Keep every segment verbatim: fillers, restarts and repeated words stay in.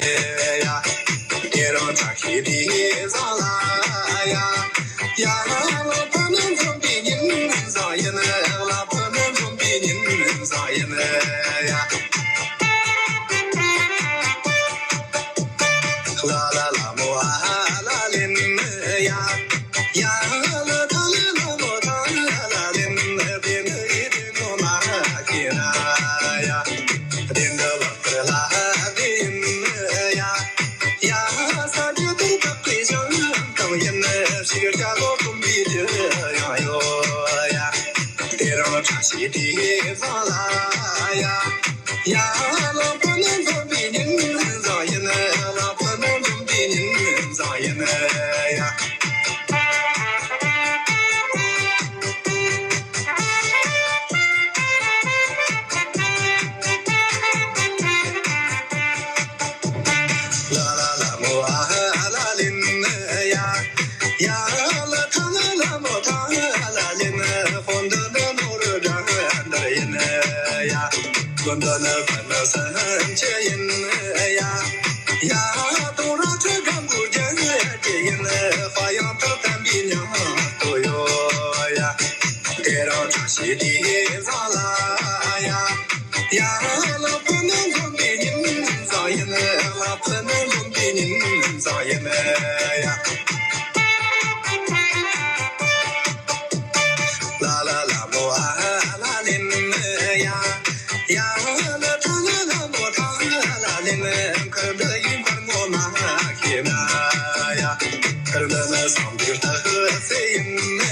ཡ། དེ་རིང་བཀྲ་ཤིས་བདེ་བཟང་ལ་ཡ། ཡ། ལ་ཕུ་ནུ་འཛོམས་པའི་ཉིན་བཟང་ཡིན། ལ་ཕུ་ནུ་འཛོམས་པའི་ཉིན་བཟང་ཡིན་ཡ། ལ་ལ་ལ་མོ་ཨ་ལ་ལིན་ཡ། ཡ་ལ་ཐ་ལི་ལ་མོ་ཐ་ལ་ལ་ལིན། དེ་ནི་ཡི་དེ་ངོ་མ་ཤེས་ན་ཡ། དེ་འདི་ལ་དེ་ལ་དེ་ཡིན་ཡ། ཡ་ས་དེ་དེ་དག་གི་ཞང་དང་ཡིན། ཞིག་རྒྱ་ལོ་ཀུམ་པི་དེ་ཡང་ཡོད་ཡ། དེ་རིང་བཀྲ་ཤིས་བདེ་བཟང་ལ་ཡ། ཡ་ལ་ཕུ་ནུ་འཛོམས་པའི་ཉིན་བཟང་ཡིན། ལ་ཕུ་ནུ་འཛོམས་པའི་ཉིན་བཟང་ཡིན་ཡ། ལ་ལ་ལ་མོ་ཨ་ལ་ལིན་ཡ། ཡ་ལ་ཐ་ལ་ལ་མོ་ཐ་ལ་ལིན། ཧོན་དུ་ནི་ནོ་རུ་དྲ་འདར་ཡིན་ཡ། ཀུན་དུ་ནི་ཕ་ནི་སན་ཆེ་ཡིན་ཡ། ཡ་དོ་ར་ཁྲི་གམ་བུ་རྒྱན་ཡ་ཅེ་ཡིན། ཧ་ཡང་ཐུག་དམ་པའི་ཉམས་ཐོ་ཡོད་ཡ། དེ་རིང་བཀྲ་ཤིས་བདེ་བཟང་ལ་ཡ། ཡ་ལ་ཕུ་ནུ་འཛོམས་པའི་ཉིན་བཟང་ཡིན། ལ་ཕུ་ནུ་འཛོམས་པའི་ཉིན་བཟང་ཡིན་ཡ། ལ་ལ་ལ་མོ་ཨ་ལ་ལིན་ཡ། ཡ་ལ་ཐ་ལ་ལ་མོ་ཐ་ལ་ལིན། ཁར་འདི་ཡིན་ཁར་ངོ་མ་ཤེས་ན་ཡ། ཁར་འདི་ནི་སང་དུས་ལྟ་ཧི་སེ་ཡིན་ཡ།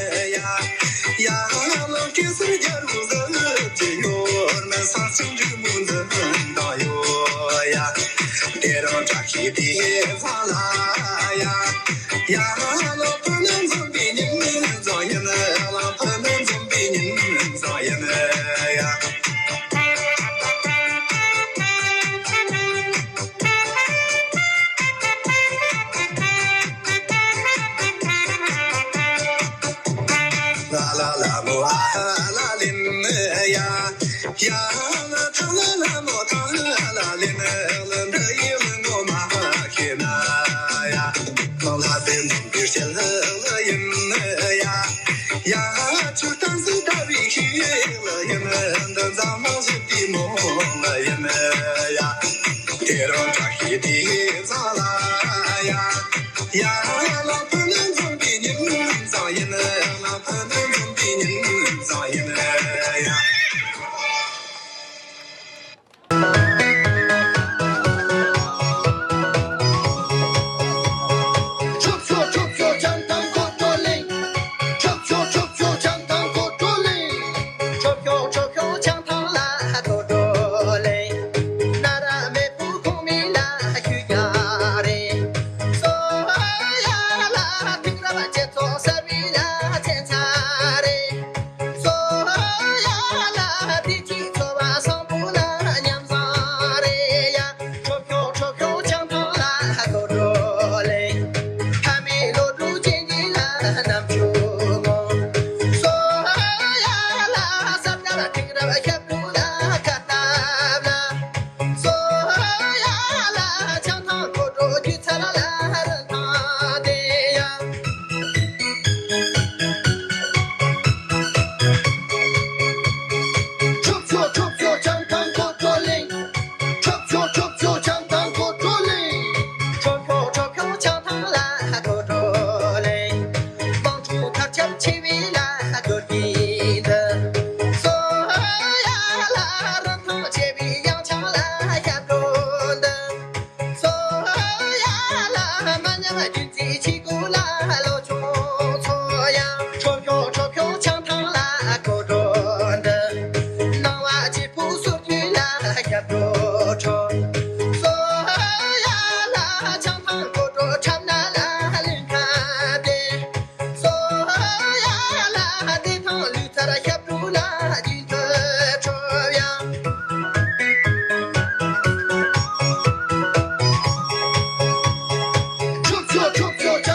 ཡ་ལ་སྐྱེ་སར་རྒྱལ་རུ་ཟི་ཅི་ཡོད་ན། ས་སྲིན་འབྲི་མོ་འཛིན་དང་ཡོད་ཡ། དེ་རིང་བཀྲ་ཤིས་བདེ་བཟང་ལ་ཡ། ཡ་ལ་ཕུ་ནུ་འཛོམས་པའི་ཉིན་བཟང་ཡིན། ལ་ཕུ་ནུ་འཛོམས་པའི་ཉིན་བཟང་ཡིན་ཡ། ལ་ལ་ལ་མོ་ཨ་ལ་ལིན་ཡ། ཡ་ལ་ཐ་ལ་ལ་མོ་ཐ་ལ་ལིན། ལ་འདི་ཡི་ལ་ངོ་མ་ཤེས་ན་ཡ། ལ་ལ་དེ་འཛོམས་པའི་ཞལ་ལ་ཡིན་ཡ། ཡ་ཆུ་གཏམ་སི་ད་བི་ཤི་ལ་ཡིན། འདི་ཛ་མ་ཟི་ཏི་མོ་ལ་ཡིན་ཡ། དེ་རིང་བཀྲ་ཤིས་བདེ་བཟང་ལ་ཡ། ཡ་ལ་ཕུ་ནུ་འཛོམས་པའི་ཉིན་བཟང་ཡིན། ལ་ཕུ་ནུ་འཛོམས་པའི་ཉིན་བཟང་ཡིན་ཡ། ཆོབ་ཆོབ་ཆོབ་ཆོབ་བྱང་ཐང་གོ་ཏོ་ལེ། ཆོབ་ཆོབ་ཆོབ་ཆོབ་བྱང་ཐང་གོ་ཏོ་ལེ། ཆོབ་ཆོབ་ཆོབ་ཆོབ་བྱང་ཐང་ལ་གོ་ཏོ་ལེ། ན་ར་མེ་ཕུ་ཁུང་མི་ལ་ཁྱུ་རྒྱ་རེ། སོ་ཡ་ལ་ཐིག་ར་བ་ཅེ་ཚོ་ས་བི་ལ་ཚེ་ཚ་རེ། སོ་ཡ་ལ་དེ་གཅིག་འཚོ་བ་བཟང་པོ་ལ་ཉམས་བཟང་རེད་ཡ། ཁྲོ་ཁྱོ་ཁྲོ་ཁྱོ་བྱང་ཐང་ལ་གོ་འགྲོ་ལེ། ཕ་མའི་བློ་གྲོས་ཅན་གྱི་ལ་རྣམ་ཅོ་ངོ་། སོ་ཡ་ལ་ས་བྱ་ལ་ཁྲིག་ར་ཞབས་དྲུང་ལ་ཁ་བཏབ་ལ། སོ་ཡ་ལ་བྱང་ཐང་གོ་འགྲོ་རྒྱུ་ཚ་ལ་ལ་རི་ཐང་དེ་ཡ། ཁྲོབ་ཆོ་ཁྲོབ་ཆོ་བྱང་ཐང་གོ་ཁྲོ་ལེ། ཁྲོབ་ཆོ་ཁྲོབ་ཆོ་བྱང་ཐང་གོ་ཁྲོ་ལེ། ཁྲོབ་ཁྱོ་ཁྲོབ་ཁྱོ་བྱང་ཐང་ལ་གོ་ཁྲོ་ལེ། དམངས་ཁྲོད་མཐར་ཁྱབ་ཆེ་བའི་ལ་གོ་དགོས་འདི། སོ་ཡ་ལ་རིན་ཐང་ཆེ་བའི་ཡང་ཆང་ལ་ཞབས་བྲོ་འདི། སོ་ཡ་ལ་མ་ཉམས་རྒྱུན་རྩིས་ཆེ་དགུ་ལ་ལོ་ཆུང་ཚོ་ཡང་། ཁྲོ་ཁྱོ་ཁྲོ་ཁྱོ་བྱང་ཐང་ལ་གོ་འགྲོ་འདི། སྣང་བ་སྐྱིད་པོ་སོར་གྱི་ལ་རྒྱབ་འགྲོ་ཁྲོ། སོ་ཡ་ལ་བྱང་ཐང་གོ་འགྲོ་ཁྲབ་ན་ལ་ལུན་ཁ་བདེ། སོ་ཡ་ལ་བདེ་ཐང་ལུས་ཚར་ཞབས་བྲོ་ལ་རྒྱུན་དུ་ཁྲོ་ཡང་། ཁྲོ་ཁྱོ་ཁྲོ་ཁྱོ་བྱང་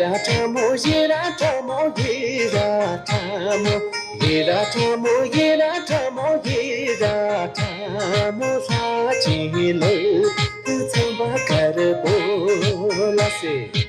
ཡེ་ར་ཁྲ་མོ་ཡེ་ར་ཁྲ་མོ་ཡེ་ར་ཁྲ་མོ་ཡེ་ར་ཁྲ་མོ་ཡེ་ར་ཁྲ་མོ་ལྷ་ཆེན་ལུག་ཁུ་ཚང་པ་དཀར་པོ་ལ་ཟེར།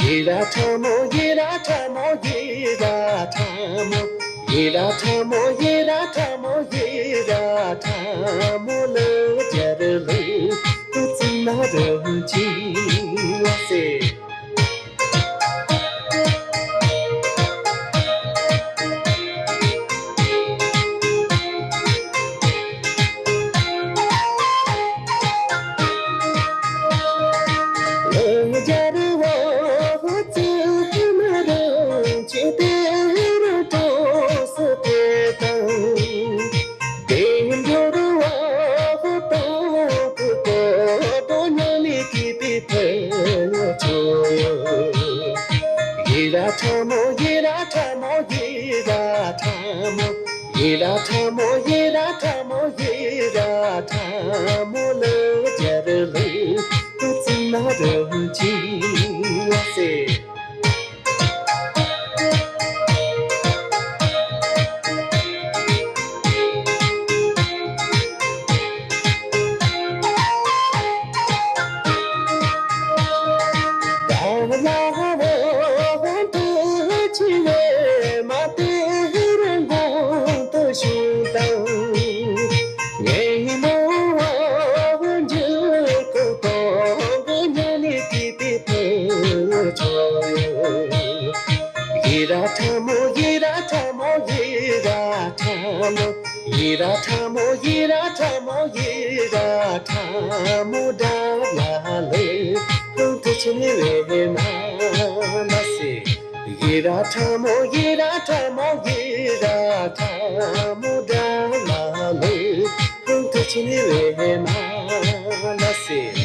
ཡེ་ར་ཁྲ་མོ་ཡེ་ར་ཁྲ་མོ་ཡེ་ར་ཁྲ་མོ། ཡེ་ར་ཁྲ་མོ་ཡེ་ར་ཁྲ་མོ་ཡེ་ར་ཁྲ་མོ་ལ་རྒྱལ་ལུག་ཏུ་ཙི་ན་རུ་ཅི་ལ་ཟེར། ཡེ་ར་ཁྲ་མོ་ཡེ་ར་ཁྲ་མོ་ཡེ་ར་ཁྲ་མོ། ཡེ་ར་ཁྲ་མོ་ཡེ་ར་ཁྲ་མོ་ཡེ་ར་ཁྲ་མོ་ལ་རྒྱལ་ལུག་ཏུ་ཙི་ན་རུ་ཅི་ལ་ཟེར། ཡེ་ར་ཁྲ་མོ་ཡེ་ར་ཁྲ་མོ་ཡེ་ར་ཁྲ་མོ། ཡེ་ར་ཁྲ་མོ་ཡེ་ར་ཁྲ་མོ་ཡེ་ར་ཁྲ་མོ་དགྲ་ལ་ལུག་ཏུ་ཕྱིན་པས་ན་ལ་ཟེར། ཡེ་ར་ཁྲ་མོ་ཡེ་ར་ཁྲ་མོ་ཡེ་ར་ཁྲ་མོ་དགྲ་ལ་ལུག་ཏུ་ཕྱིན་པས་ན་ལ་ཟེར།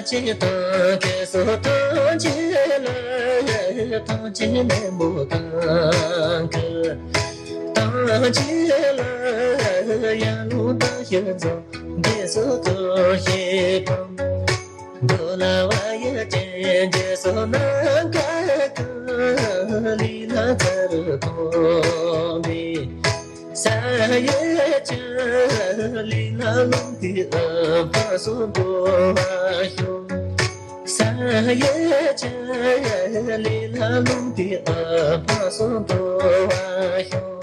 ཅི་དང་ཁྱེད་སོ་ཐམས་ཅད་ལ། ཐམས་ཅད་ནས་མོ་དང་གི། ཐམས་ཅད་ལ་ཡང་ལུང་དང་ཤིང་རྫོགས་འདི་སོ་ཐམས་ཅད་དང་། འདུལ་བ་ཡི་ཅན་རྗེས་སུ་གནང་ག་གི། ལུས་ལ་ཚར་གཏོང་བའི། ས་ཡི་ཅན་ལུས་ལ་ལུང་དེ་ཨ་ཕ་སོ་འགྲོ་བ་ཤོག་ས་ ཡེ་ཅི་ལི་ལ་ལུང་དེ་ཨ་ཕ་སོ་དོ་བ་ཤོ།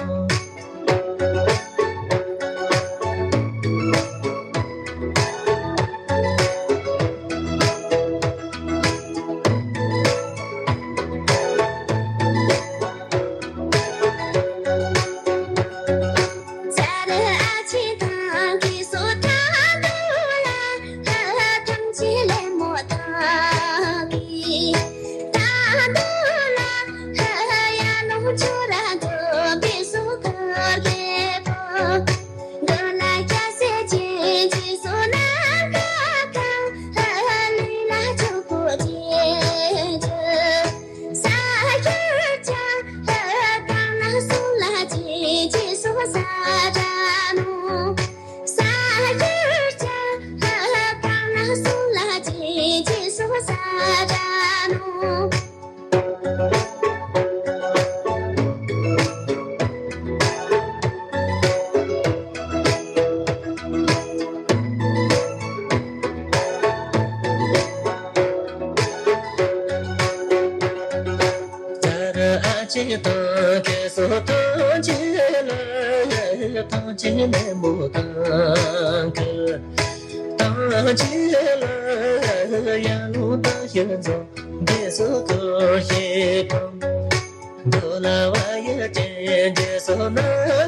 འདོད་ལ་བ་ཡི་ཅན་རྗེས་སུ་ནམ་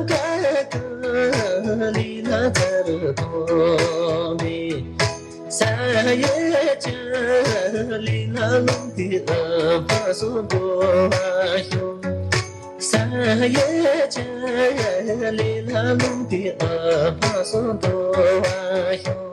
མཁའ་ཁ་ལི་ལ་ཚར་གོ་མི། ས་ཡི་ཅན་ལི་ལ་ལུང་དེ་ཨ་ཕ་སུ་འགྲོ་བ་ཤོ། ས་ཡི་ཅན་ལི་ལ་ལུང་དེ་ཨ་ཕ་སུ་འགྲོ་བ་ཤོ།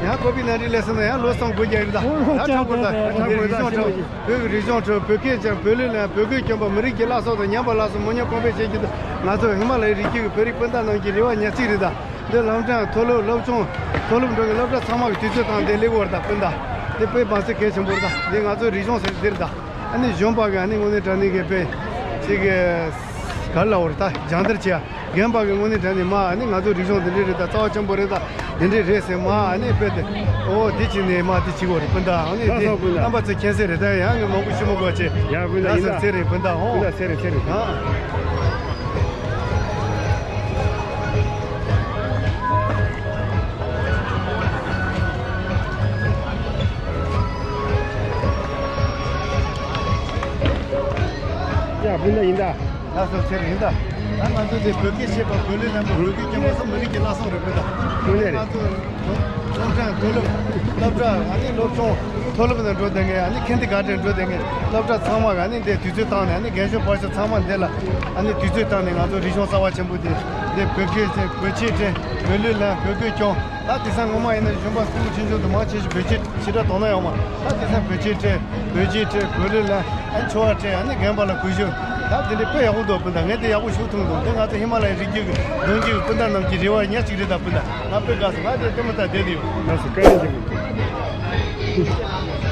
ཡང་ཀོ་པི་ན་རི་ལས་སོང་ན་ཡང་ལོ་སང་དགོས་རྒྱུ་རེད་ད། ཡང་ཁྲང་དགོས་ད། ཁྲང་དགོས་ད། བོད་ཀྱི་རིག་གཞུང་ཁྲོད་བོད་སྐད་ཀྱང་བོད་ལུགས་ལ་བོད་སྐད་སྐྱོན་པ་མི་རིགས་ཀྱི་བླ་སྲོག་དང་ཉམས་པ་སླར་གསོ་མི་ཉམས་གོང་འཕེལ་བྱེད་རྒྱུ་དེ་ང་ཚོ་ཧི་མ་ལ་ཡའི་རི་རྒྱུད་ཀྱི་བོད་རིགས་སྤུན་ཟླ་རྣམས་ཀྱི་རེ་བ་ཉག་གཅིག་རེད་ད། འདི་ལམ་སྲང་མཐོ་སློབ་སློབ་ཆུང་མཐོ་སློབ་འགྲོ་གི་སློབ་གྲྭ་ཚང་མ་གི་དུས་ཚོད་དང་དེ་སླེབས་ཡོད་རེད་ད་སྤུན་ཟླ། འདི་དཔེ་མ་སྲིད་གལ་ཆེན་པོ་རེད་ད། འདི་ང་ཚོའི་རིག་གཞུང་ཟེར་འདི་རེད་ད། ཨ་ནི་གཞོན་པ་གི་ཨ་ནི་དངོས་གནས་དྲང་གནས་ཀྱི་དཔེ་ཅིག་གི་ག་རེ་ལབ་དགོས་རེད་ད། སྦྱང་བརྡར་བྱེད་ཡ། རྒན་པ་གི་དངོས་གནས་དྲང་གནས་མ་ཨ་ནི་ང་ཚོ་རིག་གཞུང་འདི་འདྲས་རེད་ད། རྩ་བ་ཆེན་པོ་རེད་ད། འདི་འདྲས་རེད་ཟེར་མ་ཨ་ནི་དཔེ་དེ་ཨོ་འདི་བྱས་ནས་མ་འདི་བྱེད་དགོས་རེད་སྤུན་ཟླ། ཨ་ནི་ཁ་འདི་སང་སྤུན་ཟླ། རྣམ་པ་ཚོ་མཁྱེན་གསལ་རེད་ད། ཡང་ངས་མང་པོ་ཞུ་མི་དགོས་ཆེ། ཡ་སྤུན་ཟླ། ཡིན་ད་ཟེར་ཚེ་རེད་སྤུན་ཟླ། ཨོ་སྤུན་ཟླ་ཚེ་རེད་ཚེ་རེད། ཨ། ཡིན་ད་ཡིན་ད། ལགས་སོ་ཆེར་ཡིན་ད། ད་ང་ཚོ་དེ་བོད་སྐད་བཤད་པ་བོད་ལུགས་ལམ་པ་བོད་སྐད་སྐྱོན་པ་སོགས་མི་རིགས་ཀྱི་བླ་སྲོག་རེད་པས་ད། དངོས་གནས་རེད། ང་ཚོ་སློབ་གྲྭ་མཐོ་སློབ་སློབ་གྲྭ་ཨ་ནི་སློབ་ཆུང་མཐོ་སློབ་ནས་འགྲོ་བསྡད་མཁན་ཨ་ནི་ཁེན་ཌར་གྷར་ཌེན་འགྲོ་བསྡད་མཁན་སློབ་གྲྭ་ཚང་མ་ག་ཨ་ནི་དེ་དུས་ཚོད་བཏང་ནས་ཨ་ནི་རྒན་གཞོན་བར་གསུམ་ཚང་མ་འདི་ལ་ཨ་ནི་དུས་ཚོད་བཏང་ནས་ང་ཚོ་རིག་གཞུང་གསར་བ་ཆེན་པོ་དེ་འདི་བོད་སྐད་བཤད་བོད་ཆས་སྤྲས་བོད་ལུགས་ལམ་བོད་སྐད་སྐྱོན། ད་དེང་སང་ངོ་མ་ཡིན་ན་གཞོན་པ་སྐུ་ངོ་ཆུང་ཆུང་དུ་མང་ཆེ་ཤོས་བོད་ཆས་ཕྱི་དྲག་དོ་སྣང་ཡོང་མ། ད་དེང་སང་བོད་ཆས་སྤྲས་བོད་ཆས་སྤྲས་བོད་ལུགས་ལ་ཨ་ནི་ཆོ་བ་སྤྲས་ཨ་ནི་རྒན་པ་ལ་གུས་ཞབས། ད་དེ་འདྲའི་དཔེ་ཡག་པོ་འདུག་སྤུན་ཟླ། ངས་དེ་ཡག་པོ་ཞུ་ཐུབ་འདུག་དེ་ང་ཚོ་ཧི་མ་ལ་ཡའི་རི་རྒྱུད་ཀྱི་གདུང་རྒྱུད་ཀྱི་སྤུན་ཟླ་རྣམས་ཀྱི་རེ་བ་ཉག་གཅིག་རེད་ད་སྤུན་ཟླ། ང་དཔེ་དགའ་སོང་། ང་དེ་ལྟད་མོ་ལྟ་བསྡད་དུ་ཡོད། ལགས་སོ། བཀའ་དྲིན་ཆེ།